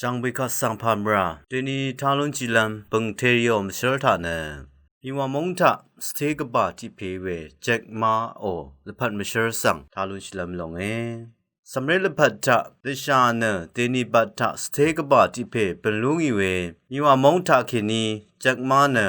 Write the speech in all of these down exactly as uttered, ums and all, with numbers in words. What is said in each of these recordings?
Dv̀ngbè kaq svng pà mvrà deni tá lúnshìlv́m bø̀ng tèrìò mvshǿl taq nø Miwà móng taq svté gvbà tiq pè we Jack Ma ò lvpat mvshǿl svng tá lúnshìlv́m longe. Cv̀mré lvpat taq dvshà nø deni bvt taq svté gvbà tiq pè bø̀n lú ngì we Miwà móng taq kèní Jack Ma nø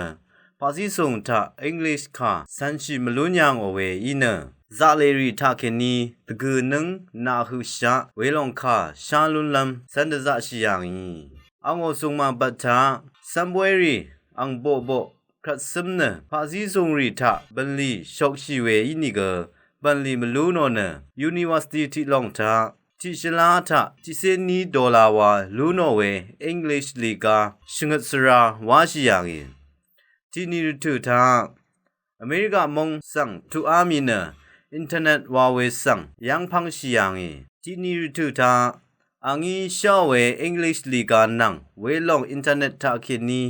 paqzí zùng taq English kà cv̄nshì mvlún yà ngò we í nø zaqlè rì taq kèní dvgø̀ nǿng naq høqshaq welòng kà shá lúnlv́m cv́n dvzaqshì yà ngì. Angò zùngmà bvt taq cv́m bóy rì ang boqboq krvtsǿm nø paqzí zùngrì taq bv̀nlì shokshì we ínìgø bv̀nlì mvlú nò nø university tiq lòng taq tiq shvlá taq tiqcé ní dola wa lú nò we English lìga shvngøt svra wáshì yà ngì. Tiqni rvtø̀ taq America móng svng tuqá mì nø internet wa we svng yv́ng pv́ngshì yà ngì. Tiqni rvtø̀ taq a ngí sháò we English lìga nvng welòng internet taq kèní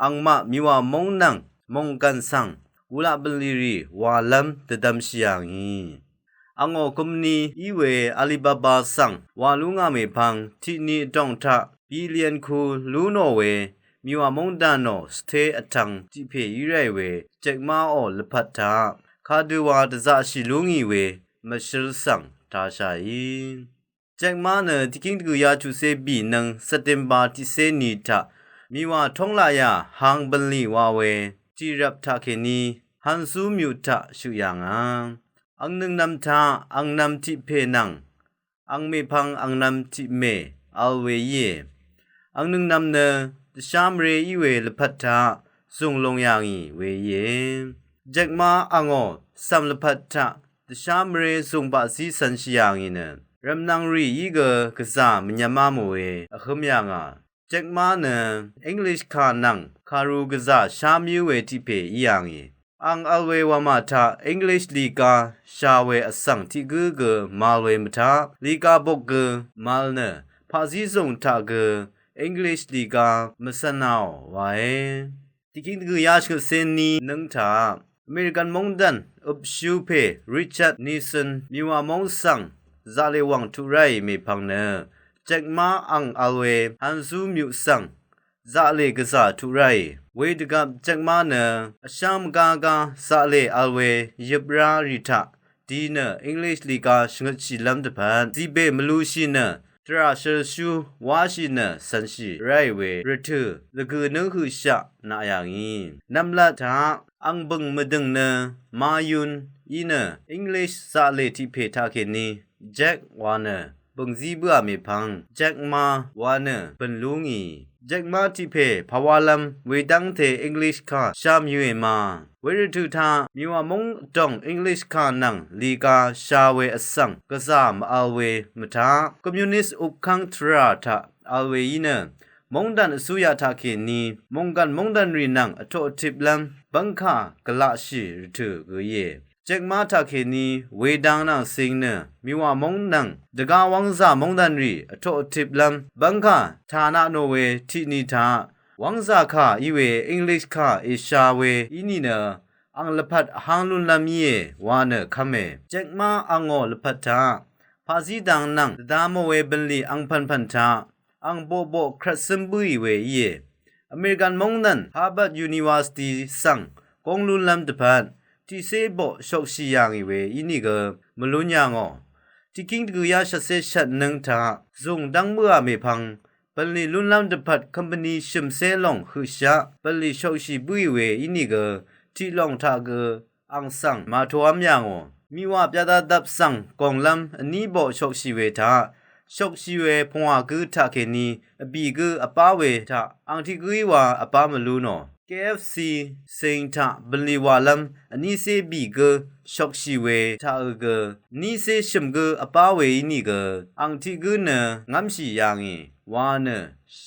angmaq Miwà móng nvng mònggv̀n svng wulaq bv̀nlì rì wàlv́m dvdvmshì yà ngì. Angò company í we Alibaba svng wà lú ngà mèpvng tiqni vdòng taq billion ku lú nò we Miwà móng dv̀nò svté vtvng tiq pè í ráì we Jack Ma ò lvpat taq kadø wa dvzaqshì lú ngì we mvshǿl svng tāshàí. Jack Ma nø tiqkíng dvgø̀yá chuqcé bì nvng September tiqcé ni taq Miwà tóng laqyà hang bv̀nlì wa we tiqrvp taq kèní Hanzhou myuq taq shøq yà ngà. Ang nøngnvm taq angnvm tiq pè nvng ang mèpvng angnvm tiq mè vl we íe. Ang nøngnvm nø dvshá mvré í we lvpat taq zùng long yà ngì we íe. Jack Ma angò cv̀m lvpat taq dvshá mvré zùng baqzí cv̄nshì yà ngì nø rvmnvng rì í gø gvzà mvnyvmá mò we vhǿm yà ngà. Jack Ma nø English kà nvng kàru gvzà shá myǿ we tiq pè í yà ngì. Ang vl we wamà taq English lìga sha we vsvng tiq gǿ gø màvl we mvtaq lìga bok gø màvl nø paqzí zùng taq gø English lìga mvcv̀nàò wae. Tiqkíng dvgø̀yá shvngøtcé ní nǿng taq American móngdàn øpshú pè Richard Nixon Miwà móng svng zaqlè wàng tuq ráì mèpvng nø Jack Ma ang vl we Hanzhou myuq svng zaqlè gvzà tuq ráì. Wedvgvp Jack Ma nø vshá mvgágá zaqlè vl we yøprá rì taq di nø English lìga shvngøtshìlv́m dvpvt zibè mvlushì nø tvrà shølshú wáshì nø cv̄nshì ráì we rvtø̀ lvgø̀ nǿng høqshaq naq yà ngì. Nvmlat taq ang bø̀ng mvdø̀ng nø mayun í nø English zaqlè tiq pè taq kèní Jack wa nø bø̀ngzí bǿà mèpvng Jack Ma wa nø bø̀n lú ngì. Jack Ma tiq pè pàwálv́m wedv́ngte English kà shá myø̄e ma. Wervtø̀ taq Miwà móng vdòng English kà nvng lìga sha we vsvng gvzà mvvl we mvtaq communist upkv́ng tvrà taq vl we í nø móngdàn vsúyaq taq kèní mònggàn móngdàn rì nvng vtoq vtiplv́m bv́ngkà gvlaqshì rvtø̀ gø íe. Jack Ma taq kèní wedang nvng sing nø Miwà móng nvng dvgá wv́ngzà móngdàn rì vtoq vtiplv́m bv́ngkà tànaq nò we tiqni taq wv́ngzà kà í we English kà èsha we í nìnø ang lvpat vháng lúnlv́m íe wa nø kv́me. Jack Ma angò lvpat taq paqzí dang nvng dvda mò we bv̀nlì angpv̀npv̀n taq ang boqboq krvtsǿm bǿì we íe. American móngdàn Harvard University svng góng lúnlv́m dvpvt tiqcé boq shokshì yà ngì we ínìgø mvlún yà ngò. Tiqkíng dvgø̀yá shvtcé shvtnǿng taq zùng dv́ng bǿà mèpvng bv̀nlì lúnlv́m dvpvt company shø̀mcé lòng høqshaq bv̀nlì shokshì bǿì we ínìgø tiq lòng taq gø ang svng màtōv́m yà ngò. Miwà pyadadvp svng gònglv́m vní boq shokshì we taq shokshì we pungwà gǿ taq kèní vbì gǿ vbá we taq ang tiq gǿí wa vbá mvlú nò. K F C sing taq bv̀nlì wàlv́m vnícé bì gǿ shokshì we taqø gø vnícé shø̀m gǿ vbá we ínìgø ang tiq gǿ nø ngv́mshì yà ngì wa nø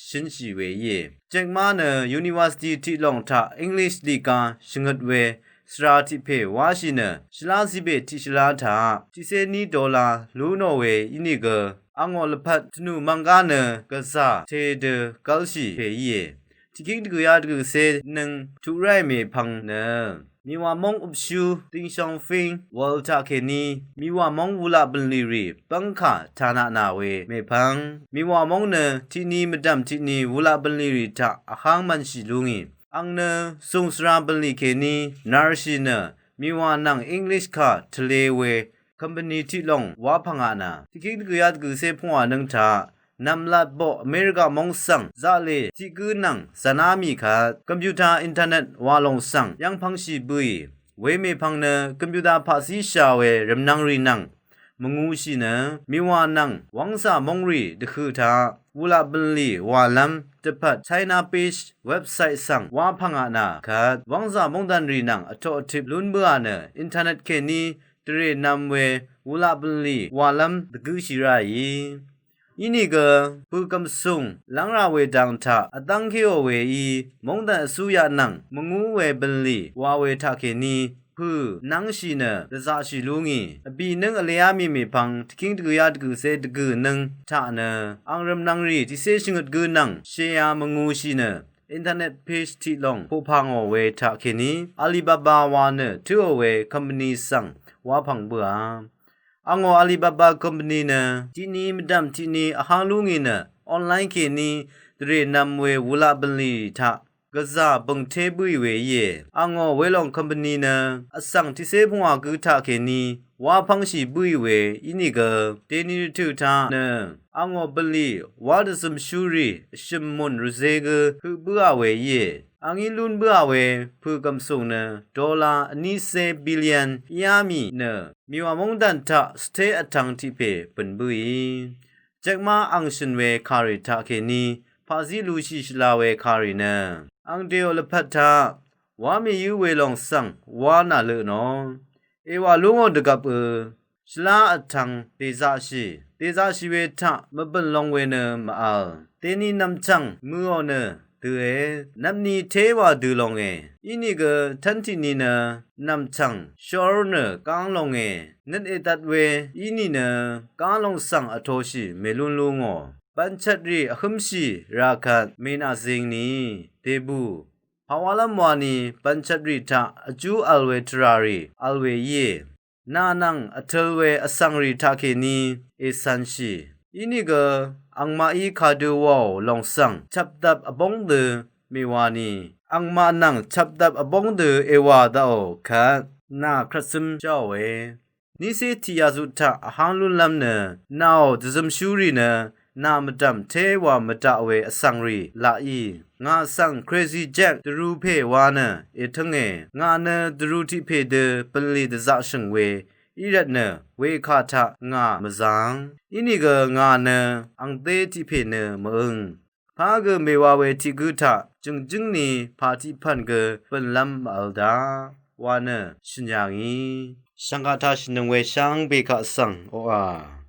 shǿnshì we íe. Jack Ma nø university tiq lòng taq English lìga shvngøt we svra tiq pè wáshì nø shvlá zibè tiq shvlá taq tiqcé ní dola lú nò we ínìgø angò lvpat tvnù mvnggá nø gvzà te dø gv́lshì pè íe. Tiqkíng dvgø̀yá dvgø̀cé nøng tuq ráì mèpvng nø Miwà móng øpshú Dingshongfing wvl taqkèní Miwà móng wulaq bø̀nlì rì bv́ngkà tànaqnà we mèpvng Miwà móng nø tiqni mvdv̀m tiqni wulaq bø̀nlì rì taq vháng mvnshì lú ngì. Àng nø sùng svra bø̀nlì kèní narshì nø Miwà nvng English kà tvlē we company tiq lòng wá pvngaq nø tiqkíng dvgø̀yá dvgø̀cé pvngwà nøng taq nv̀mlat boq America móng svng zaqlè tiq gǿ nvng zv̀ná mì kvt computer internet wà lòng svng yv́ngpv́ngshì bǿì. Wemèpvng nø computer paqzíshà we rvmnvng rì nvng mvngūshì nø Miwà nvng wv́ngzà móng rì dvhøq taq wulaq bø̀nlì wàlv́m dvpvt China Page website svng wá pvngaq nø kvt wv́ngzà móngdàn rì nvng vtoq vtip lún bǿà nø internet kèní dvrè nv̄m we wulaq bø̀nlì wàlv́m dvgǿshì ráì. Inìgø pø̀kv̀msùng lv́ngrà we dang taq vdv́ngkéò weí móngdàn vsúyaq nvng mvngú we bø̀nlì wa we taqkèní pø̀ nv́ngshì nø dvzaqshì lú ngì. Vbì nǿng vleá mì mèpvng tiqkíng dvgø̀yá dvgø̀cé dvgø̀ nǿng taq nø àng rvmnvng rì tiqcé shvngøt gǿ nvng shèa mvngūshì nø internet page tiq lòng poqpà ngò we taqkèní Alibaba wa nø tǿò we company svng wá pvng bǿà. Àngò Alibaba company nø tiqni mvdv̀m tiqni vháng lú ngì nø online kèní dvrè nv̄m we wulaq bø̀nlì taq gvzà bø̀ngté bǿì we íe. Àngò welòng company nø vsvng tiqcé pvngwà gǿ taqkèní wá pv́ngshì bǿì we ínìgø dèni rvtø̀ taq nø àngò bø̀nlì wá dvzømshúrì vshø̀m mùn rvzé gǿ høq bǿà we íe. Àngí lún bǿà we pø̀kv̀msùng nø dollar vnícé billion íá mì nø Mìwà móngdàn taq svté vtvng tiq pè bø̀n bǿì. Jekmá àng shø̀n we kàrì taqkèní paqzí lushì shvla we kàrì nø àng dèò lvpat taq wá mèyǿ we lòng svng wá nà lø nò. Èwà lú ngò dvgvp ø shvlá vtvng dèzaqshì dèzaqshì we taq mvbø̀n long we nø mv-vl. Dèni nv̀mchv̀ng mø̀ò nø døe nvpni téwà dø longe. Inìgø tv́ntiqni nø nv̀mchv̀ng shór nø gáng longe. Nøt èdvt we í nìnø gáng long svng vtoshì mèlún lú ngò. Bv̀nchvtrì vhǿmshì rà kvt mènà zing ni dèbù pàwálv́m wani bv̀nchvtrì taq vjú vl we tvràrì vl we íe. Nà nvng vtøl we vsvngrì taqkèní ècv̄nshì. Inìgø àngmaqí kadø wàò lòng svng chvpdvp vbóng dø mèwani àngmaq nvng chvpdvp vbóng dø èwà daqò kvt nà krvtsøm jáòe. Nícé tiq yaqzuq taq vháng lúnlv́m nø nàò dvzømshúrì nø nà mvdv̀m téwà mvdaq we vsvngrì laqí ngà svng Crazy Jack dvrū pè wa nø ètǿnge. Ngà nø dvrū tiq pè dø bø̀nlì dvzaqshø̀ng we í rvtnø wekà taq ngà mvzāng. Inìgø ngà nø àngdé tiq pè nø mv-ǿng. Pagø mèwa we tiq gǿ taq jø̀ngjǿng ni pà tiq pv̀n gø bø̀nlv́m mv-vl da wa nø shø̀n yà ngì. Shv̀ngkà taq shvnøng we shvngbe kaq svng oqà